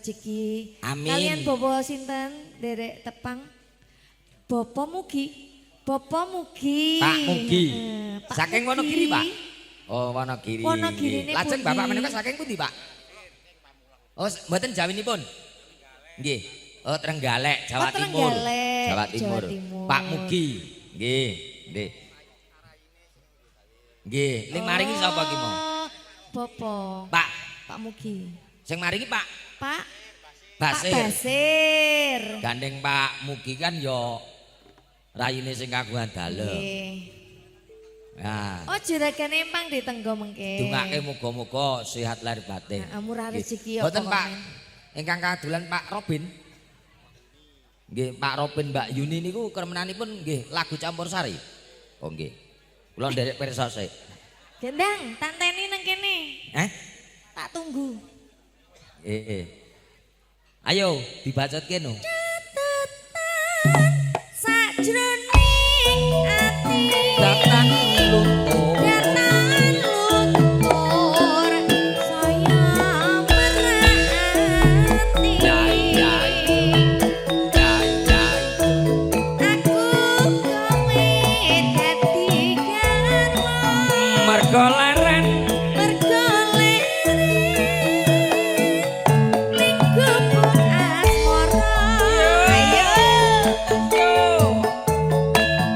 rejeki. Amin. Kalian Bapak sinten derek tepang? Bapak Mugi. Bapak Mugi. Pak Mugi. Pak Saking Mugi. Wonogiri, Pak. Oh, Wonogiri. Wonogirine Lajeng pundi? Bapak menika saking pundi, Pak? Oh, mboten jawinipun. Nggih. Oh, Trenggalek, Jawa Oh, Timur. Trenggalek, Jawa Timur. Jawa Timur. Pak Mugi. Nggih, nggih. Nggih, ling maringi sapa ki mau? Oh, Bapak. Pak, Pak Mugi. sing maringi Pak Pak Basir. Pak Basir. Gandeng Pak Mugi kan yo rayine sing kagungan dalem. Nggih. Nah, Oh, juragan empang ditenggo mengke. dungake muga-muga sehat lahir batin. Heeh, murah Nggih. rezeki ya Mboten Pak. pokoknya. Ingkang kadulan Pak Robin. Nggih, Pak Robin Mbak Yuni niku kremenanipun nggih lagu campur sari. Oh nggih. Kula nderek pirsa sik. Gendang, tanteni nang kene. Eh? Tak tunggu. Eh. Ayo dibacotke no. Catetan sajroning ati. Datan luntur. Datan luntur saya merhati. Yai, yai. Yai, yai. Aku kowe dadi garwa. Mergo leren Mergo leren ning gubuk asmara. Ayo.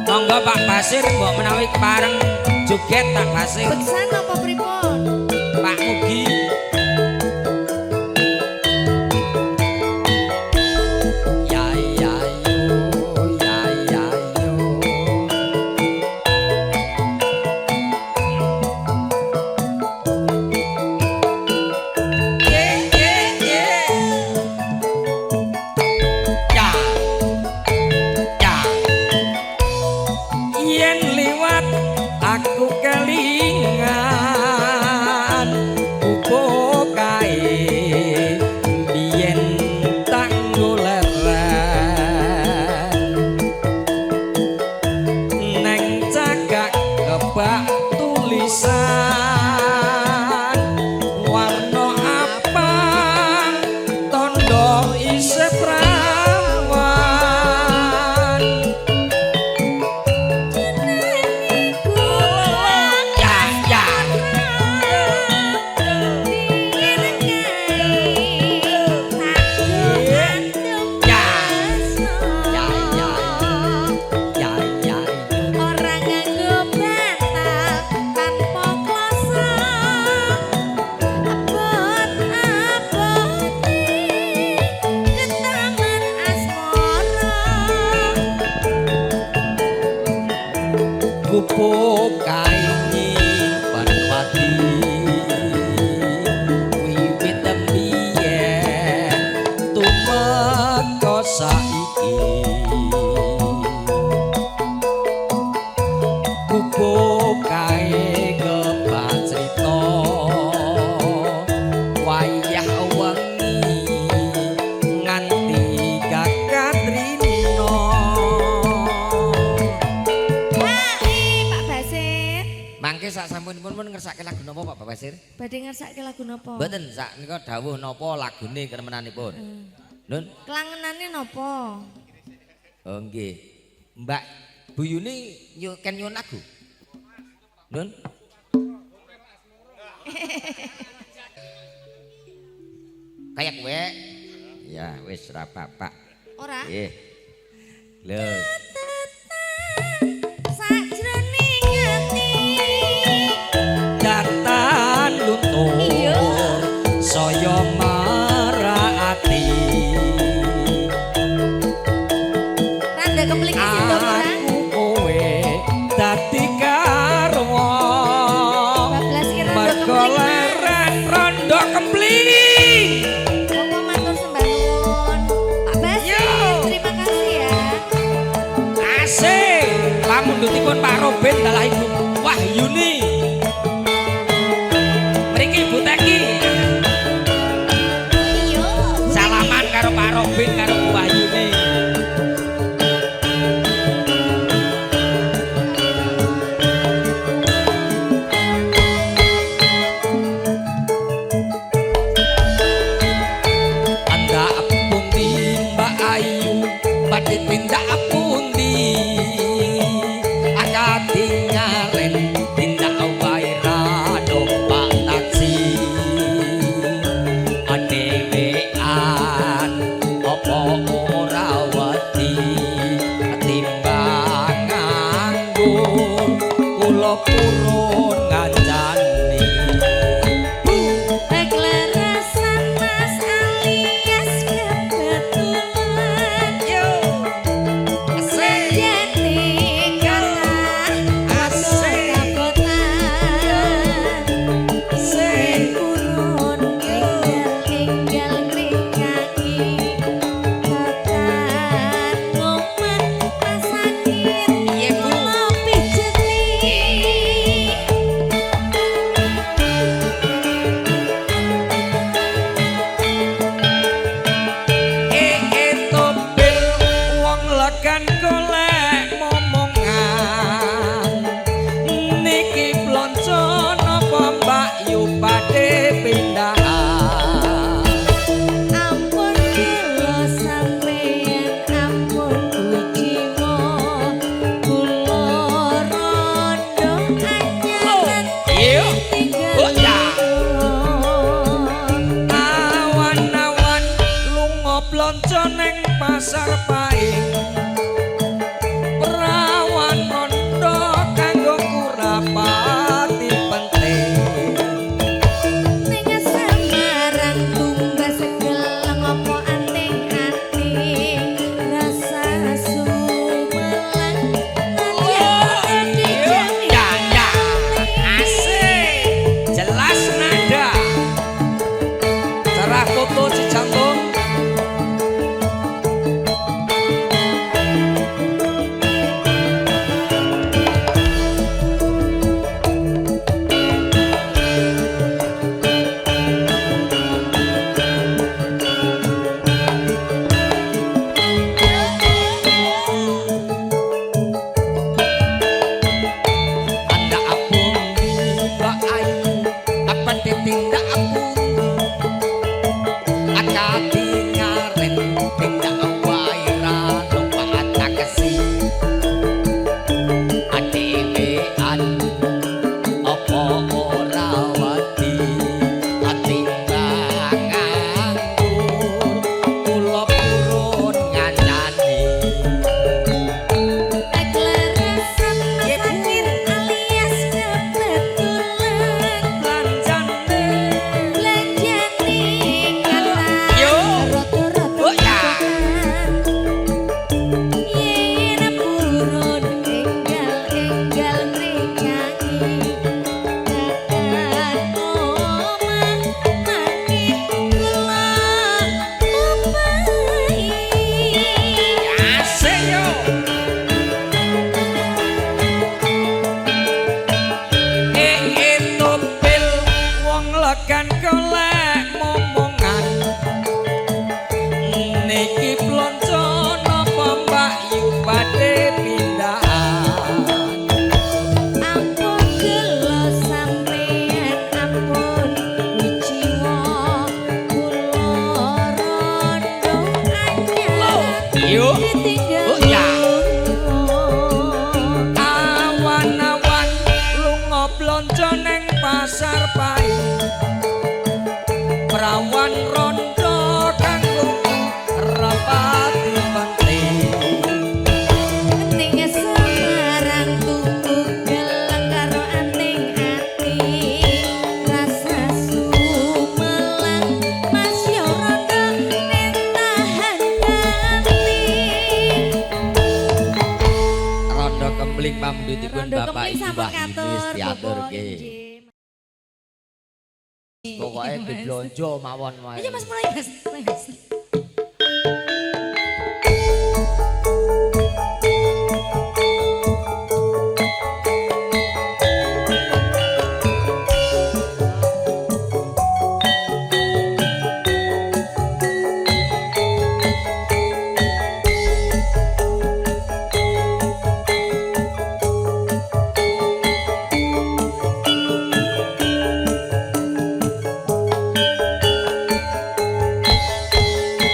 Monggo Pak Basir mbok menawi kepareng joget Pak Basir. Beksan apa pripun? Pak Mugi. Yai yai yo, yai yai yo. Ye ye ye. Ya. Ya. Yen liwat aku kelingan upo kae biyen tanggo leren neng cagak kebak tulisan warna abang tondo isih prawan. Ya, ya. Ya. Ya, ya. Ya, ya. Ora nganggo bantal tanpa kloso. Abot-abote ketaman asmara. Gupuk kae nyimpen wadi wiwit biyen tumeka saiki. Gupuk kae kebacrita wayah wengi nganti kakatrina. Hai Pak Basir. Mangke sak sampunipun pun ngersake lagu napa Pak Basir? Badhe ngersake lagu napa? Mboten sak nika dawuh napa lagune kremenanipun. Nun. Kelangenane napa? Oh nggih. Mbak Bu Yuni ken nyuwun lagu. Nun. Kayak kowe. Ya wis ora apa-apa. Ora. Nggih. Lho. Sajroning ati. Datan luntur. Iya. Saya marah ati. Randa kemlingi sida ora? Aku kowe dadi garwa. Bablas ki randa Mergo kempling. Mas. leren rondo kempling. Bapak matur sembah nuwun. Pak Basir, Yo. terima kasih ya. Asik. Pamundhutipun Pak Robin dalah Ibu Wahyuni. Mriki Ibu Teki. Iya. Salaman karo Pak Robin karo Bu Wahyuni. Dhewean apa ora wedi timbang nganggur kula purun ngancani. Klerasan Mas alias kebetulan. Yo asik. Jane kalah Asik. kabotan. Asik. Purun enggal-enggal ngringkaki. Tekan omah Mas Sakit Piye, Bu? kula pijeti. Eh topil wong legan golek momongan niki blonjo napa Mbak Yu badhe pindahan. Ampun kula sampeyan ampun kuciwa kula rondo anyaran Iya. tinggal. Oh, ya. Awan-awan lunga blonjo ning pasar Paing perawan rondo kanggo kurapati penting. Ning Semarang tumbas geleng apa anting-anting rasa sumelang nadyan dijamin. Ya, ya. Asik. Jelas nada. Cerah toto Cijantung. Anda apundi Mbak Ayu apa ditindak apundi akati ngaren tindak wae ra numpak taksi adewean apa ora wedi timbang nganggur kula purun ngancani. Klerasan Mas Iya, Bu. Sakit alias kebetulan. Lanjane Belanjane kalah Yo. rata-rata Oh, ya. Yen purun enggal-enggal ngringkaki. Tekan omah mangke kula opahi. Asik yo. Eh topil wong legan golek momongan niki blonjo napa Mbak Yu badhe pindahan. Ampun kula sampeyan ampun kuciwa kula rondo anyaran Yo. ditinggal. Oh, ya. Awan-awan lunga blonjo ning pasar Paing perawan rondo kanggo rapati penting. Ning Semarang tuku geleng karo anting-anting rasa sumelang Mas yo rondo ning tahan banting. Rondo kempling pamundhutipun Rondo Bapak kempling Ibu sampun Wahyuni katur wis Bapak diaturke. nggih. Pokoke diblonjo mawon wae. Ayo Mas mulai Mas, mulai Mas. Thank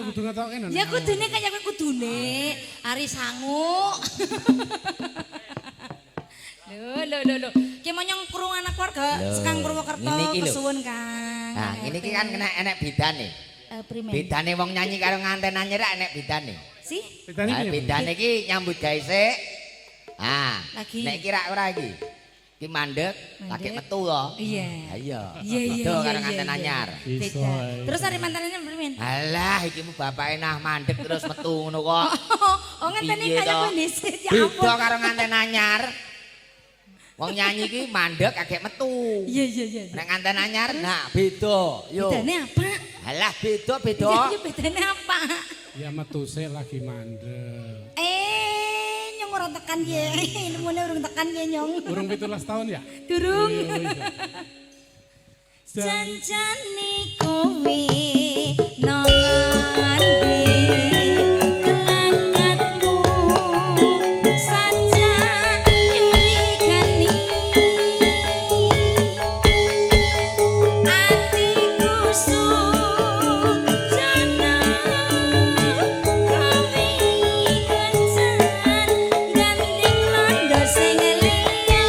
kudu ngetoke no. Ya kudune kaya kowe kudune. Ari sangu. Lho lho lho lho. Ki monyong krungu anak keluarga sekang Purwokerto kesuwun Kang. Nah, ngene iki kan kena enek bedane. Primen. Bedane wong nyanyi karo nganten anyar enek bedane. Si? Bedane piye? Bedane iki nyambut gawe sik. Ah, nek iki rak ora iki. Iki mandek, lagi metu to. Iya. Iya. Iya iya. Beda karo nganten anyar. Beda. Terus ari mantanane primen? Alah, iki mu bapake nah mandek terus metu ngono kok. Oh, ngenteni kaya kowe dhisit ya ampun. Beda karo nganten anyar. Wong nyanyi iki mandek agek metu. Iya iya iya. Nek nganten anyar nah beda. Yo. Bedane apa? Alah beda beda. Iya bedane apa? Ya metu sik lagi mandek. Nyong ora tekan ye. Ilmune urung tekan ye nyong. Urung 17 tahun ya? Durung. Janjane kowe nang ngendi? Kelakatmu saja nyurigani. Atiku sujana kowe kencan gandeng londo sing liya.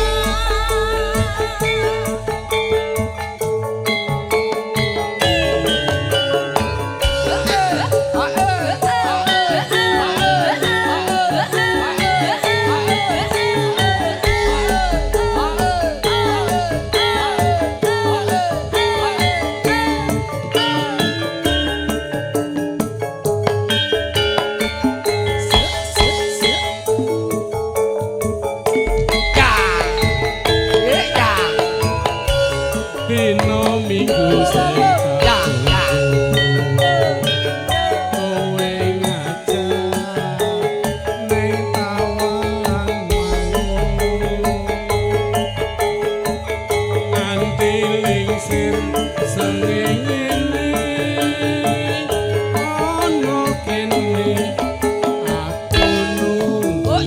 Dino minggu sing kowe ngajak ning Tawang Mangu nganti lingsir srengenge ana kene aku nunggu.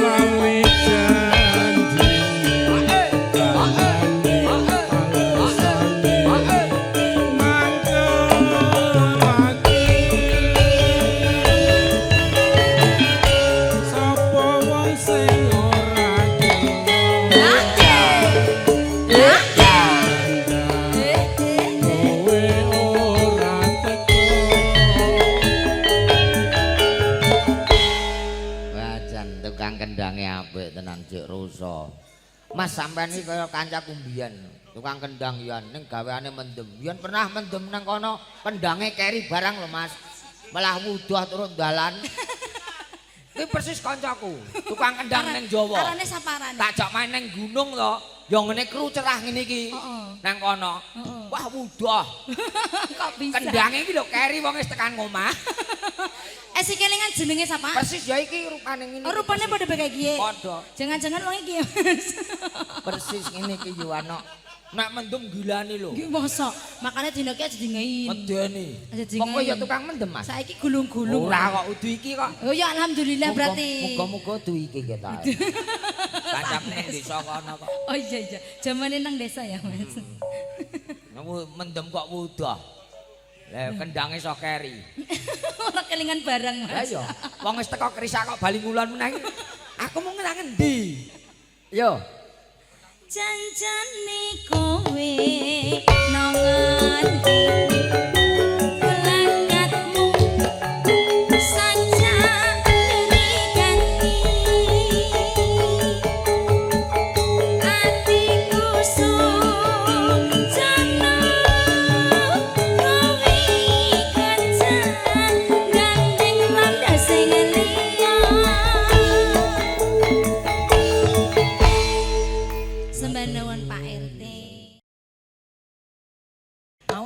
Lali janji lalane alasane mangkelake sapa wong sing ora kowe ora teko. Wajan tukang kendange apik tenan jek rusa. Mas sampean iki kaya kancaku mbiyen, tukang kendang yen ning gaweane mendem. Yen pernah mendem nang kono, kendange keri barang lho Mas. Malah wudah turun dalan. Kuwi persis kancaku, tukang kendang ning Jawa. Arane sapa arane? Tak jak main ning gunung to, ya ngene kru cerah ngene iki. Heeh. Nang kono. Heeh. Wah wudah. Kok bisa? Kendange iki lho keri wong wis tekan ngomah. Si kelingan jenenge sapa? Persis ya iki rupane ngene. Oh, rupane padha kaya iki. Padha. Jangan-jangan wong iki ya, Mas. Persis ngene iki yo ana. Nek mendem gilani lho. Nggih mosok. Makane dina ki aja dingein. Medeni. Aja dingein. Wong kowe ya tukang mendem, Mas. Saiki gulung-gulung. Ora kok udu iki kok. Oh ya alhamdulillah berarti. Muga-muga udu iki ketok. Kancam ning desa kono kok. Oh iya iya, jamane nang desa ya, Mas. Mendem kok wudah. Lah kendange iso keri. Ora kelingan barang, Mas. Lah iya, wong wis teko krisak kok bali ngulon meneh. Aku mung nang endi? Yo. Janjane kowe nang ngendi? Kelakatmu saja nyurigani. Atiku sujana kowe kencan gandeng londo sing liya. Sembah nuwun Pak RT. Mau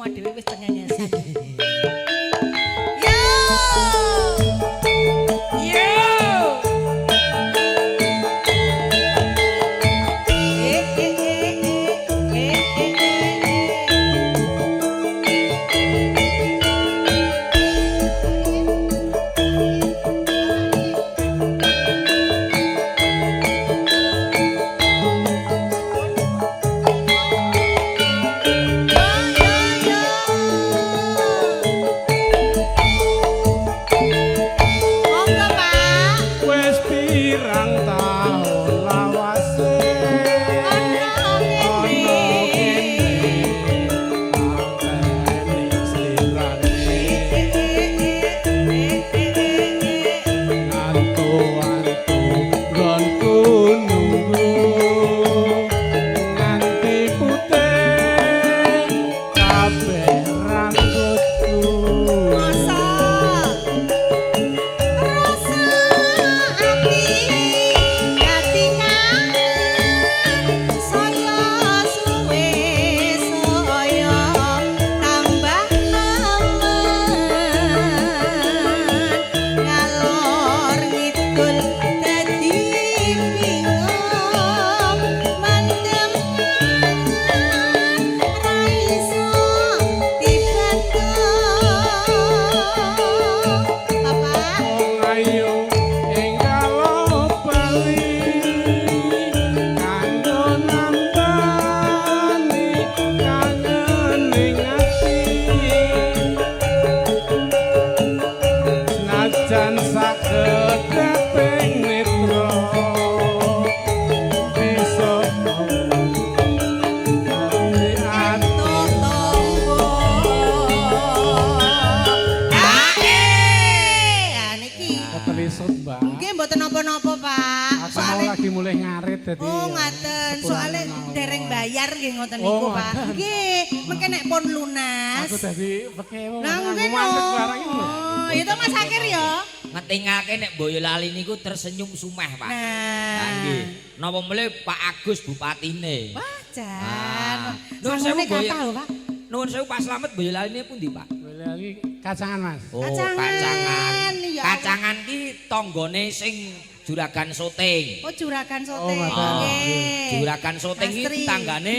lagi mulih ngarit dadi. Oh, ngaten. Sepurane Soale mawon. dereng bayar nggih ngoten Oh, niku, Pak. ngoten. Nggih, mengke nek pun lunas. Aku dadi pekewo. Lah nggih mandek barang iki. Oh, ya to Mas Akir ya. Ngetingake nek Boyolali niku tersenyum sumeh, Pak. Nah. Nggih. Napa melih Pak Agus bupatine. Wah, jan. Ah. Nuwun sewu Sangune Boyo. kathah lho, Pak. Nuwun sewu Pak Slamet Boyolaline pundi, Pak? Boyolali kacangan, Mas. Oh, Kacangan, kacangan. ya. Kacangan ki tanggane sing juragan syuting. Oh, juragan sote. Oh, ngoten. Nggih. Juragan syuting ki Mas Tri. tanggane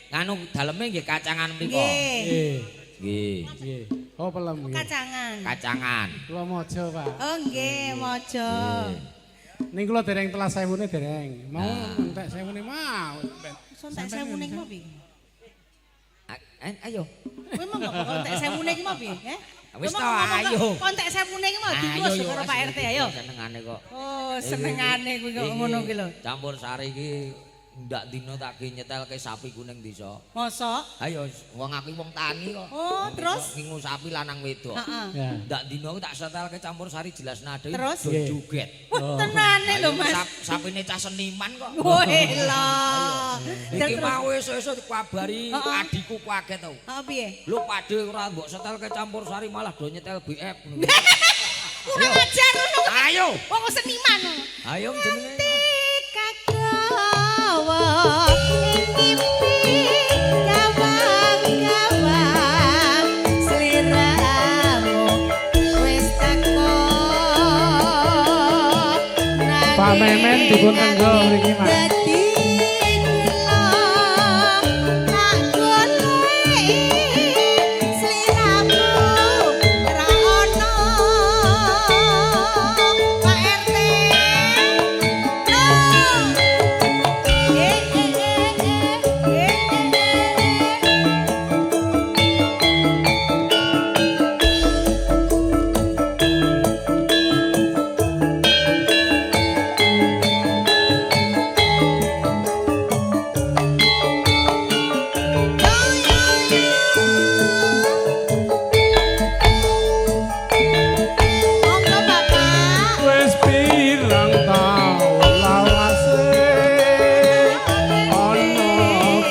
nganu daleme nggih kacangan mriku. Nggih. Nggih. Nggih. Nggih. Oh, pelem nggih. Kacangan. Kacangan. Kula mojo, Pak. Oh, nggih, mojo. Ning kula dereng telas sewune dereng. Mau entek sewune mau. Sontek sewune iki mau piye? Ayo. Kowe mau kok entek sewune iki mau piye? Eh? Wis Kowe to, mau ngomong ayo. kok entek sewune iki mau diwus karo Pak RT ayo. Senengane kok. Oh, senengane kuwi kok ngono kuwi lho. Campur sari iki ndak dina tak ge nyetelke sapi kuning desa. Mosok? Ayo wong aku wong tani kok. Oh, Wong terus? desa ngingu sapi lanang wedok. Heeh. Ya. Ndak dina aku tak setelke campur sari jelas nade Terus? do joget. Wah, tenane lho, Ayo, Mas. Sapine cah seniman kok. Woi lho. Iki mau esuk-esuk dikabari Heeh. adikku kaget tau. Heeh piye? Lho padhe ora mbok setelke campur sari malah do nyetel BF. Kurang ajar ngono. Ayo. Wong seniman. Ayo jenenge. Kagawa ing mimpi gawang-gawang sliramu wis teko. Pak Memen dipun tenggo mriki, Mas. Dadi gelo tak goleki sliramu ra ono. Pak RT. Eh eh eh eh eh eh. Monggo Bapak. Wis pirang taun lawase ana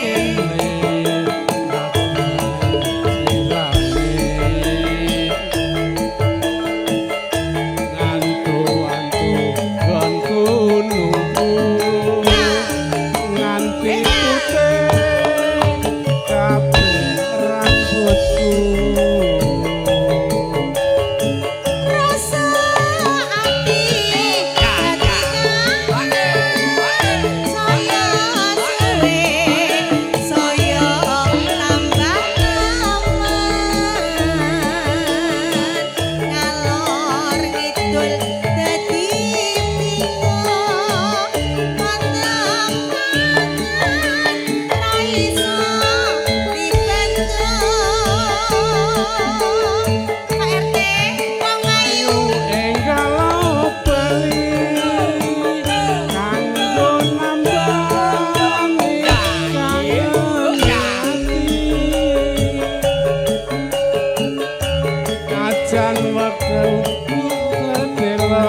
kene ngantu-antu gonku nunggu nganti putih kabeh rambutku. Rasa ati dadi kangen saya suwe saya tambah aman ngalor ngidul dadi bingung pandang pangan ra iso dibantu. Pak RT wong ayu. Enggal bali kanggo nambani kangen ati kajan wektu sedelo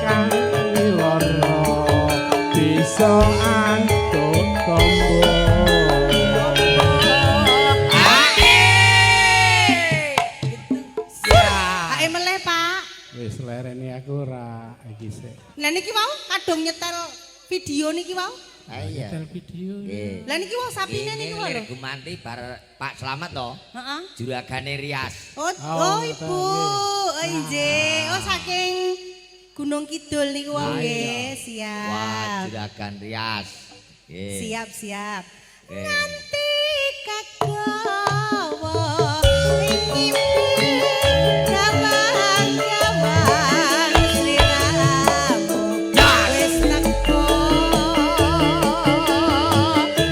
kang lara bisa antuk tombo. Ae meleh, Pak. Wis lereni aku ora iki sik. Lah niki wau kadung nyetel video niki wau. Ah, iya. Nyetel video. Nggih. Lah niki wau sapine niki wau lho. Gumanti bar Pak Slamet to. Heeh. Juragane Rias. Oh, Oh, oh ngoten, Ibu. Oh injih. Oh saking Gunung Kidul niku wau Ah, nggih, iya. siap. Wah, juragan Rias. Nggih. Siap, siap. Nggih. Nganti kagawa ing mimpi gawang-gawang sliramu wis teko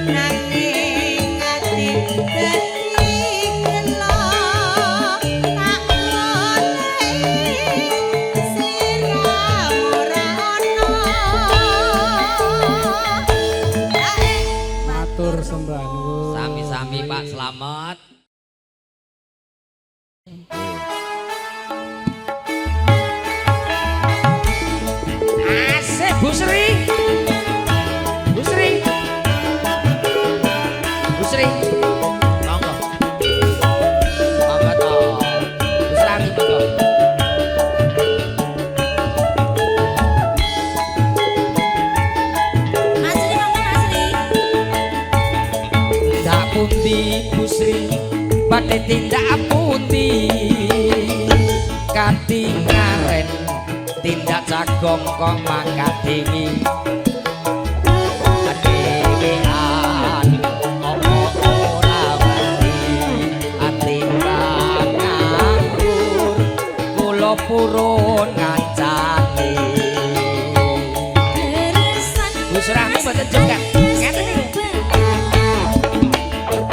nanging ati dadi gelo tak goleki sliramu ra ono. Matur sembah nuwun. Sami-sami Pak Slamet. Asik. Bagong kok mangkat dhewe dhewean apa ora wedi atimbang nganggur kula purun ngancani. Bu Surahmi mboten joget. Ngeten niku.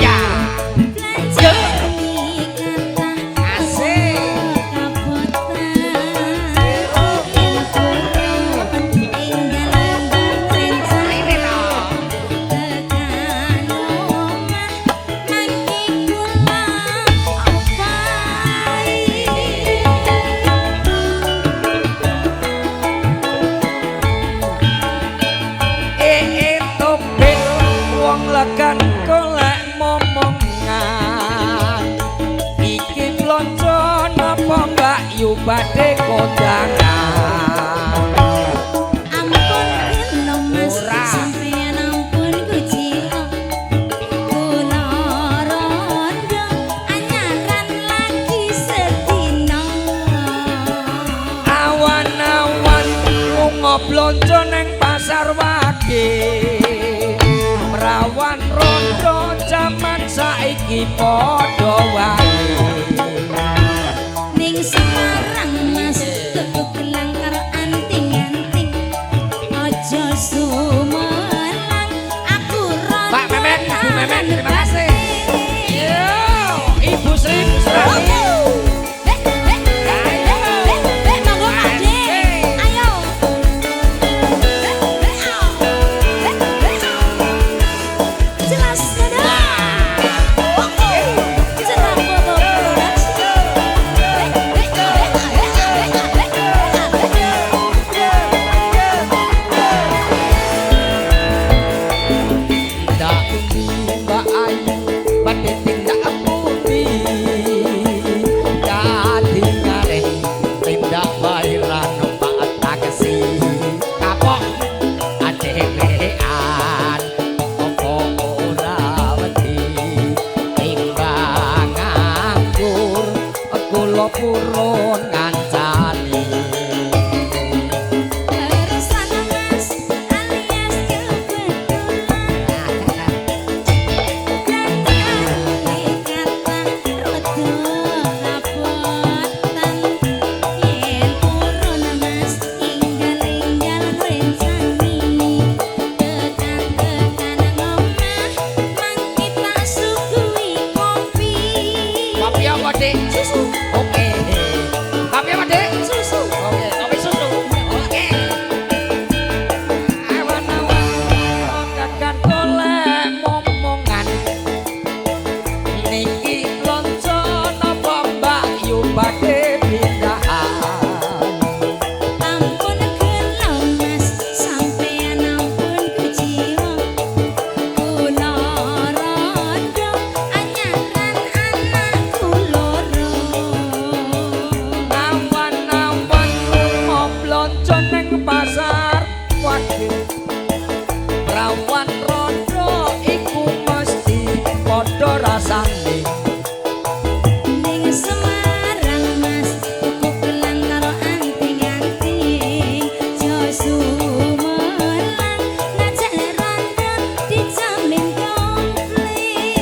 Ya. Yo. Asik. Rene to. Eh topil wong legan golek momongan. Iki blonjo napa Mbak Yu badhe kondangan. Ampun gelo Mas, Ora. Sampeyan ampun kucilo. Kula rondo anyaran lagi sedina. Awan-awan lunga blonjo neng pasar wage. Prawan rondo jaman saiki padha wae. Ning Semarang Mas, tuku gelang karo anting-anting. Aja sumelang, aku rondo. Pak Memet, Ibu Memet, terima kasih. batin. Yo, Ibu Sri, Bu Sri. Eh, eh, eh, eh, eh, monggo Pak De. Ayo. Eh, eh, au. Eh, eh, au. Jelas sudah. Jelas foto production. Eh, eh, eh, eh, eh, eh, eh, eh. Ndak pundi Mbak Ayu badhe tindak pundi dadi ngarep tindak bayaran numpak taksi kapok dhewean apa ora wedi timbang nganggur kula purun ngancani. Terusan Mas alias kebetulan. Belanjane kathah rada kabotan. Yen purun Mas enggal-enggal ngrencani. Tekan-tekan ngomah mangke tak suguhi kopi. Kopi apa, Dik? Susu. Oke. Kopi apa, Dik? Susu. Oke, kopi susu. Oke. Awan-awan kakan golek momongan. Niki lonco napa Mbak Yu badhe pindahan? Ampun gelo Mas, sampeyan ampun kuciwa. Kula rondo anyaran anakku loro. Awan-awan lunga blonjo neng pasar wage. Prawan rondo iku mesti padha rasane. Ning Semarang Mas, tuku gelang karo anting-anting. Jo sumelang ngajak rondo dijamin komplit.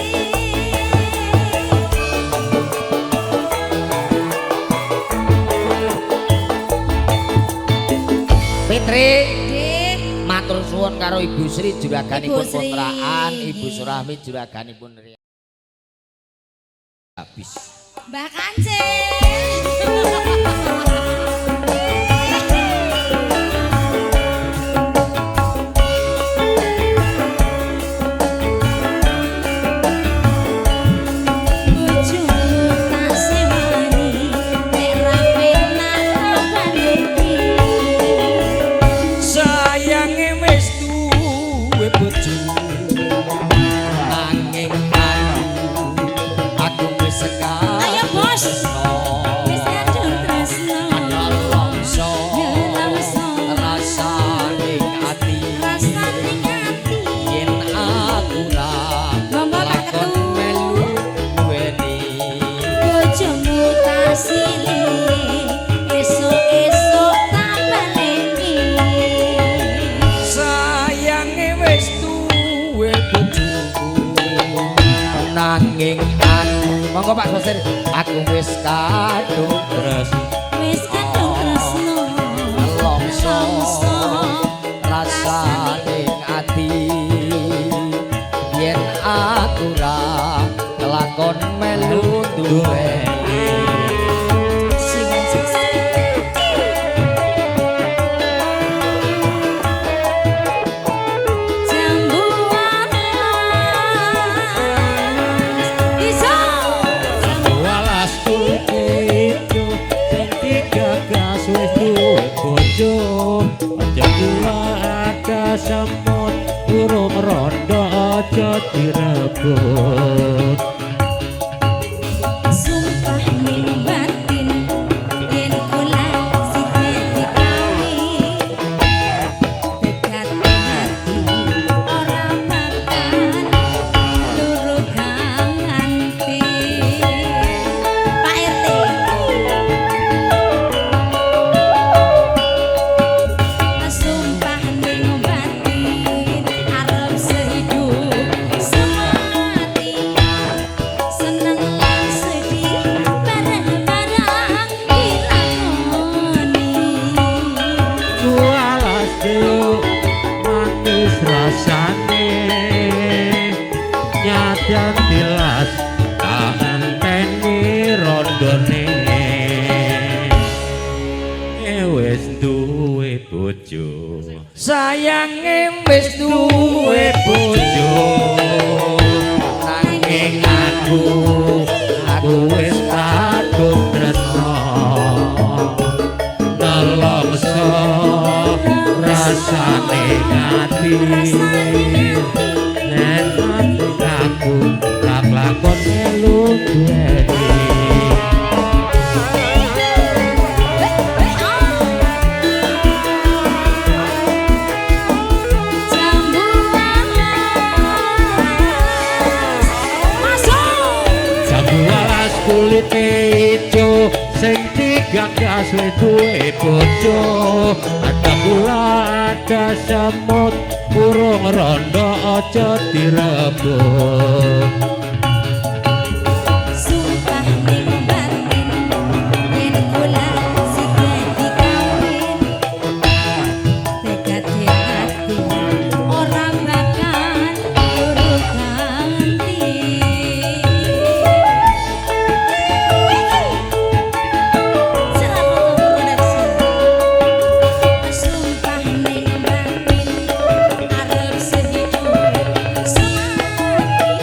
Fitri, Dik, matur suwun karo Ibu Sri juraganipun Ibu Sri. kontrakan, Ibu Surahmi juraganipun habis. Mbah Kancil. Bojomu tak sewani, nek ra penak tak baliki. Sayange wis duwe bojo. Nanging aku wis sekali. Ayo, Bos. Tresno. Monggo Pak Sosir. Aku wis kadung Terus Wis kadung tresno nelongso rasane ati yen aku ra kelakon melu duweni. Jambu alas iso walas kulite ijo sing digagas wis duwe bojo. Aja kula ada semut urung rondo aja direbut. Sumpah ning batin yen kula sithik dikawin tekad hati ora bakal luru ganti. Pak RT sumpah ning batin arep sehidup semati seneng lan sedih bareng-bareng dilakoni. Walas jeruk manis rasane nyadyan tilas tak enteni rondone. Wis duwe bojo Sayange wis duwe bojo nanging aku wis kadung tresno nelongso rasane ati nek aku tak lakon melu duweni. Jambu alas masuk Jambu alas kulite ijo sing digagas wis duwe bojo. Ada gula ada semut urung rondo aja direbut. Sumpah ning batin yen kula sithik dikawin tekad hati ora bakal luru ganti. Selamat produksi. Sumpah ning batin arep sehidup semati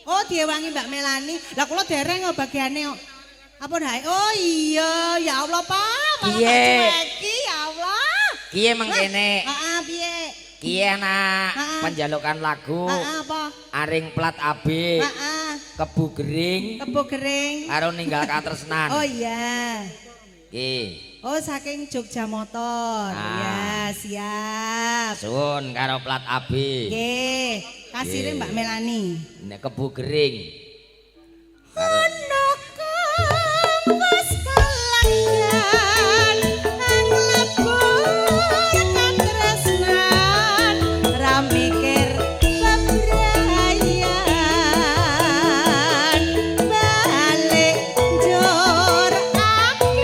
Oh, diewangi Mbak Melani. Lah kula dereng kok bagiane kok. Apa ndae? Oh iya, ya Allah, Pak. Malah tak Piye? cueki, ya Allah. Kiye mengkene. Heeh, piye? Kiye ana Heeh. penjalukan lagu. Heeh, apa? Aring plat AB. Heeh. Kebu gering Kebo gering. karo ninggal katresnan. Oh iya. Ki. Oh, saking Jogja Motor. Ah. Ya, siap. Suwun karo plat AB. Nggih, kasire Nggih. Mbak Melani. Nek kebu gering. Karo Ana kang wis kalanggan ang lebur katresnan ra mikir bebrayan balik njur aku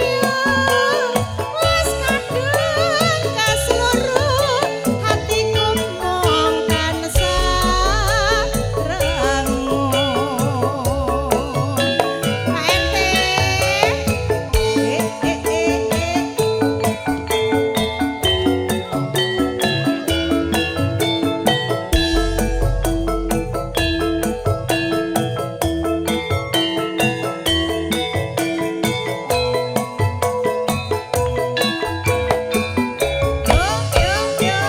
wis kadung kasluruh hatiku mung tansah rengu. Pak RT. Eh eh eh eh. Yo yo yo.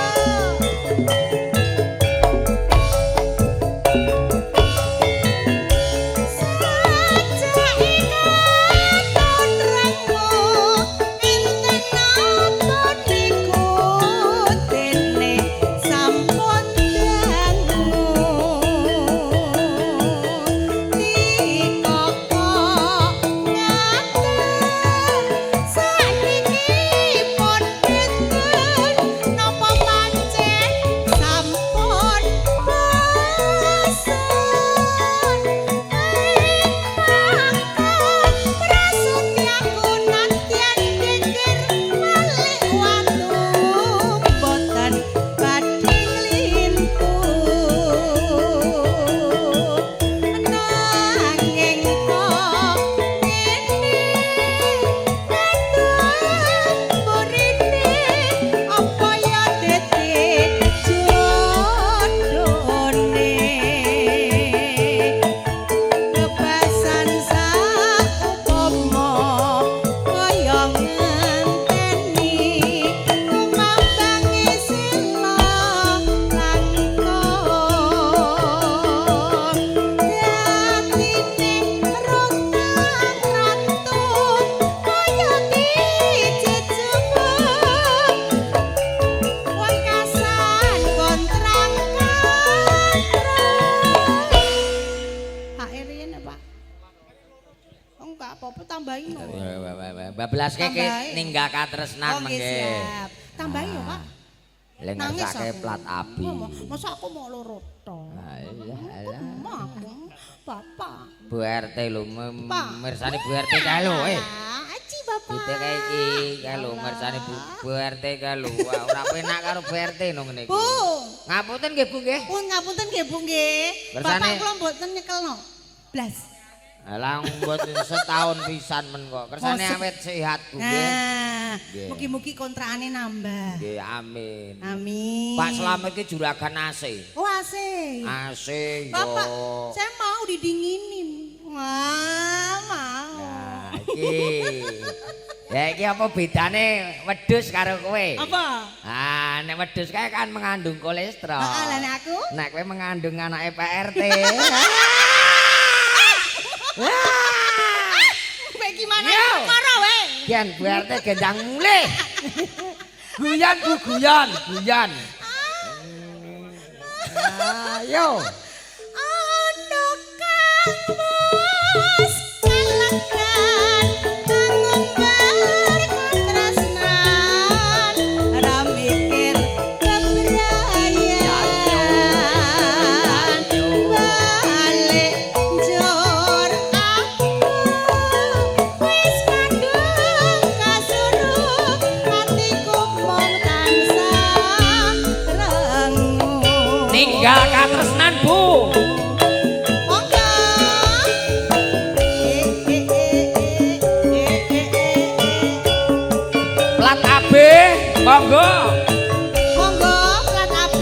Sajak ikaton rengu enten napa niku dene sampun dangu dikoko ngaten sakniki pun benten napa pancen sampun bosen. Prasetyaku nadyan dikir malik watu boten badhe nglintu nanging kok ngene katon burine apa ya dadi jodone kebasan saupama kaya ngenteni kumambange sila langkung datine rontang rantung kaya dijejebuk wekasan kontrang kantrang. Hak riyen ya, Pak. Oh, enggak apa-apa tambahin no. Bablas keke Tambahin. ninggal katresnan Oh, nggih, mengke. siap. Tambahin ya, Pak. Lek Nangis ngersake aku. plat AB. Masa aku mau loro tok. Alah alah. Mau aku, Bapak. Bu RT lho Pak. mirsani Bu RT kae lho eh. Aci Bapak. Bute kae iki kae lho mirsani Bu RT kae lho. Wah, ora penak karo Bu RT no ngene iki. Bu. Ngapunten nggih Bu nggih. Pun ngapunten nggih Bu nggih. Kersane- Bapak kula mboten nyekelno. Blas. Lah mboten setahun pisan men kok. Kersane Mosok. awet sehat Bu nggih. Nah, Nggih. mugi-mugi kontrakane nambah. Nggih amin. Amin. Pak Slamet iki juragan AC. Oh, AC. AC yo. Bapak, saya mau didinginin. Wah, mau. Nah, iki. Ya iki apa bedane wedhus karo kowe? Apa? Ah, nek wedhus kae kan mengandung kolesterol. Heeh, lah nek aku? Nek kowe mengandung anake Pak RT. Kowe gimana Yo. perkara we? Gen Bu RT gendang mulih. Guyon Bu guyon, guyon. Ayo. Ana kang wis kalekan ngumbar katresnan ra mikir kebrayan balik njur aku wis kadung kasuruh atiku mung tansah rengu. Ninggal katresnan Bu. Monggo. Eh eh eh eh eh eh eh. Plat AB, monggo. Monggo plat AB.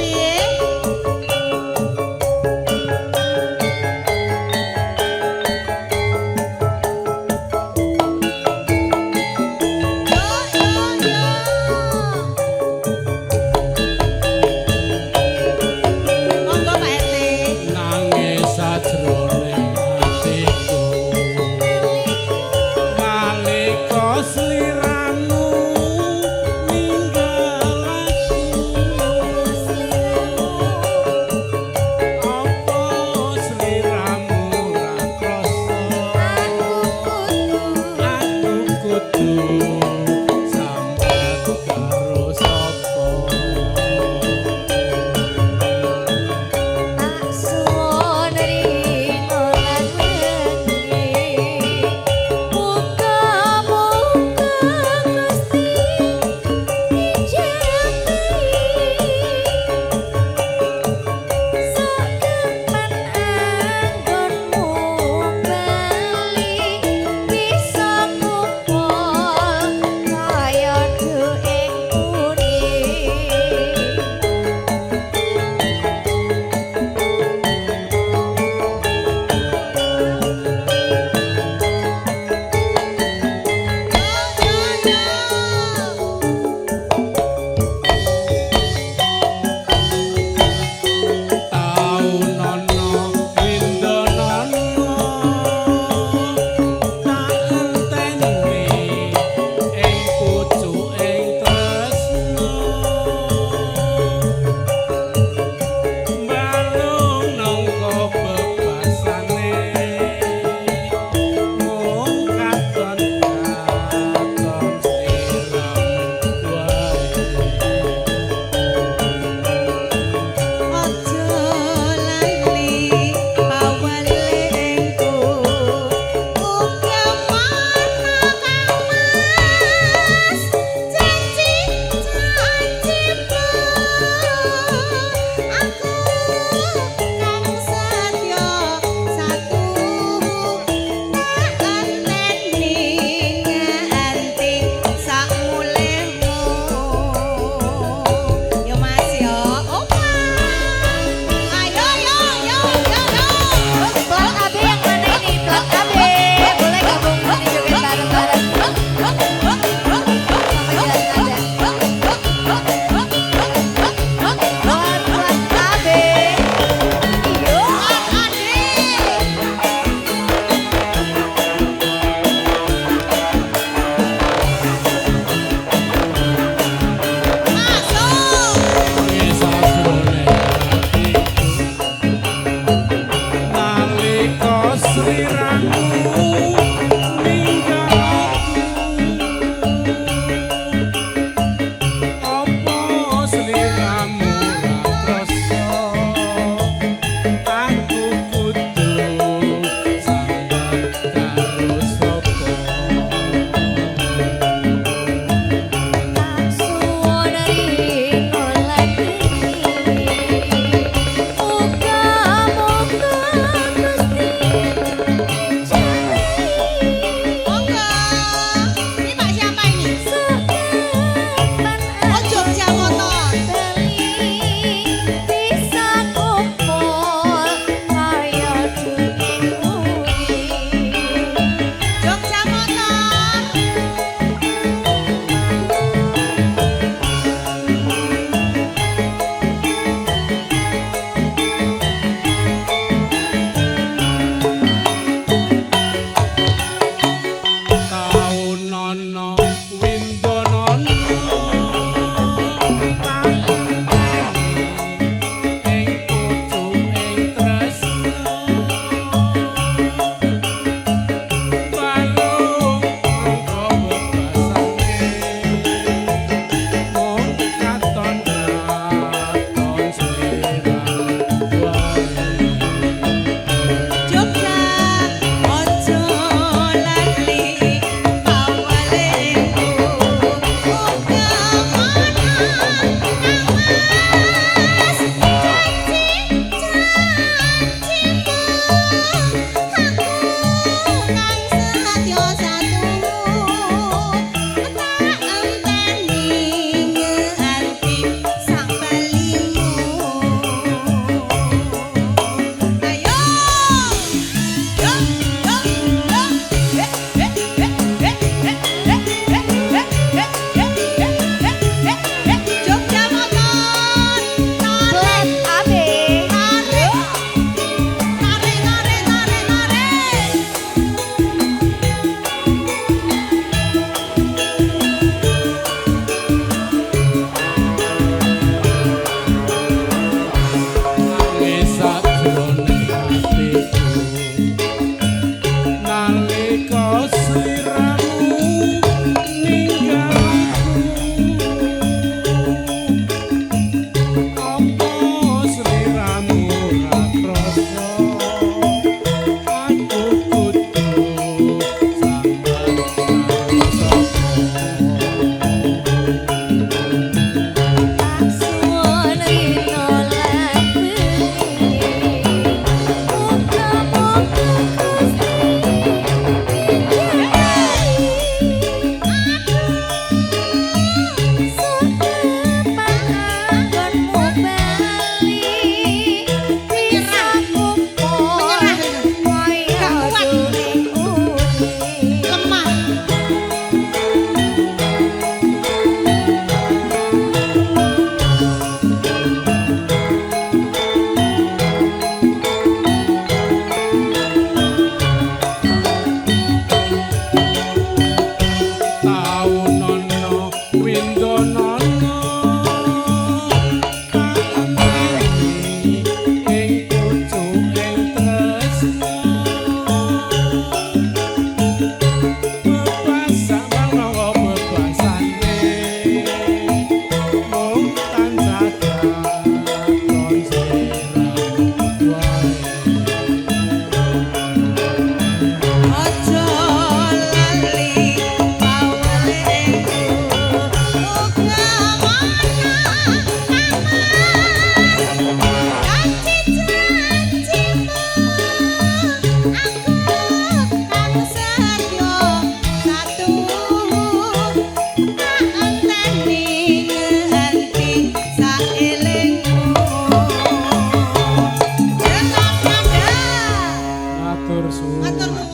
Matur nuwun.